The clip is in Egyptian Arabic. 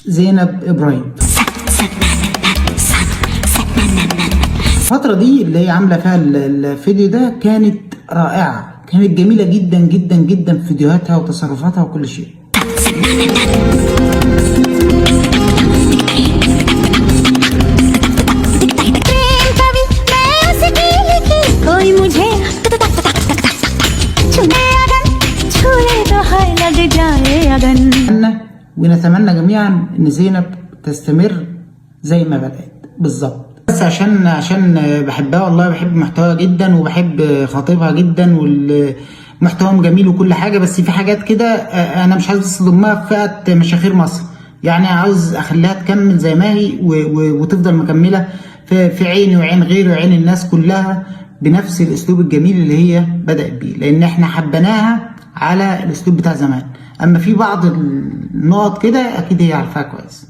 زينب ابراهيم. الفترة دي اللي هي عاملة فيها الفيديو ده كانت رائعة، كانت جميلة جدا جدا جدا في فيديوهاتها وتصرفاتها وكل شيء. प्रेम कवि मैं उसकी लिखी कोई मुझे छुए अगन छुए तो हाय लग जाए अगन। ونتمنى جميعا ان زينب تستمر زي ما بدأت بالظبط، بس عشان بحبها والله، بحب محتواها جدا وبحب خطيبها جدا والمحتواهم جميل وكل حاجة، بس في حاجات كده انا مش عايز اصدمها في فئة مشاهير مصر، يعني عاوز اخليها تكمل زي ما هي وتفضل مكملة في عيني وعين غيري وعين الناس كلها بنفس الاسلوب الجميل اللي هي بدأت بيه، لان احنا حبيناها على الاسلوب بتاع زمان. اما في بعض النقط كده اكيد هي عارفاها كويس.